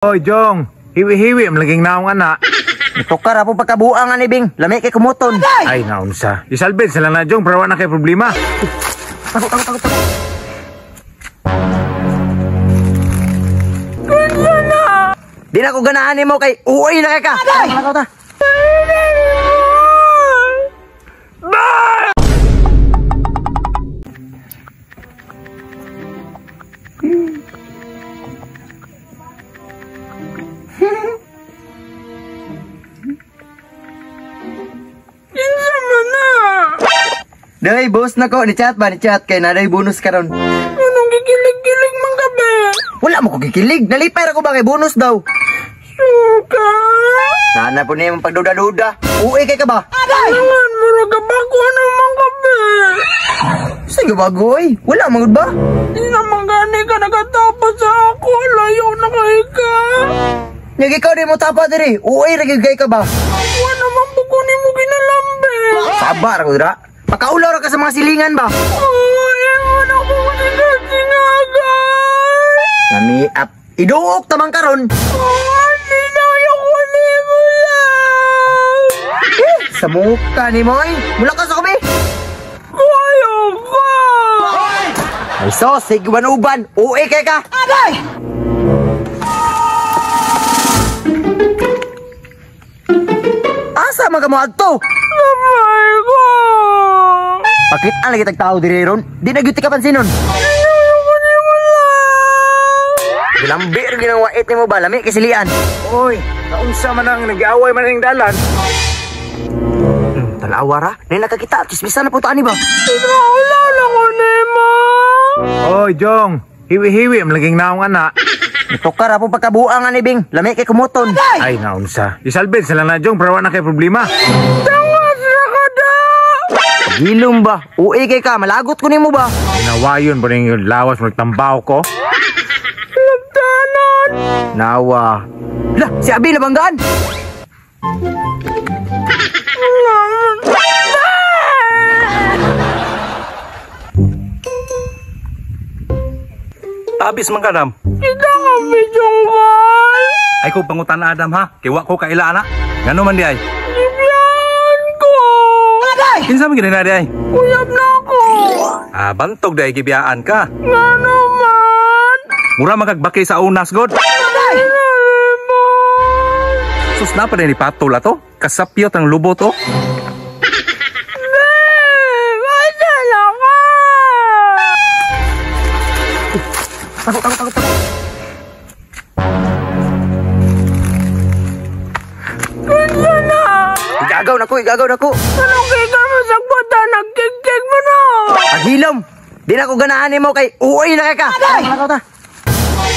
Oy, Jong, hiwi-hiwi ang laging naong anak. Itukar ako pagkabuang ani Bing. Lami kay kumuton. Ay, naunsa. Isalbid sila na, Jong, pero wala na kay problema. Tago, tago, tago, tago. Di na ko ganahan nimo kay uoy na kay ka. Ay! Ta. Day, boss na ko. Ni chat ba? Ni chat. Kay naday bonus karon. Anong gikilig-kilig man ka ba? Wala mo ko gikilig. Nalipay ra ko ba kay bonus daw? Sure ka? Sana po niya mong pagduda-duda. Uwi kay ka ba? Nangan mo ra ka ba? Kuha naman ka ba? Sige bagoy. Wala mangud ba? Di naman gani ka nakatapos sa ako. Layo na kay ka. Nyag ikaw di mo tapa diri. Uwi ra gyud kay ka ba? Kuha naman po ko nimo ginalambi. Sabar ko dira. Pakaulaw ra ka sa mga silingan ba? Ay, ewan ako sinasingagay. Namiap. Iduok tamang karon. Ay, dinayo ko nimo lang. Sa muka ni mo ay. Mula ka sa kubi. Kayo ka. Ay sos, higwan-uban. Uwi kay ka. Agay! Asa man ka mo adto? Sabay ko. Pakit ang lagi tag tao diri ron. Di na gyud ti ka pansinon. Dinayo ko nimo lang. Gilambi ra gyud ang wait nimo ba? Lami kay silian. Oy, naunsa man ang nag-aaway man ang dalan. Tanawa ra. Nay nakakita, chismisan na po ta ani ba? Ikaw lang ko nimo. Oy, Jong, hiwi-hiwi ang laging naong anak. Itukar ako pagkabuang ani Bing. Lami kay kumuton. Ay, naunsa. Isalbid sila na, Jong, pero wala na kay problema. Tangas ra ka da. Gilom ba? Uwi kay ka, malagot ko nimo ba? Ginawayon pa rin yung lawas, magtambaw ko. Lagtanon. Nawa. Lah, si Abi nabanggaan. Tabis man ka, Adam. Kita ka bidyong kay. Ay ko pangutan Adam ha. Kay wa ko kaila ana. Ngano man di ay? Gibiyan ko. Kinsa man gid na di ay? Uyab na ako. Ah, bantog di ay gibiyaan ka. Ngano man? Mura man kag baki sa unas god. Sus na pa ni patol ato. Kasapyot ang lubot oh. Babe, asa lang ka? Tago, tago, tago, tago. Kinsa na? Igagaw na ko, igagaw na ko. Anong kika mo sa kwata? Nagkikik mo na. Paghilom. Di na ko ganahan nimo kay uwi na kay ka. Ay! Ta. Ay,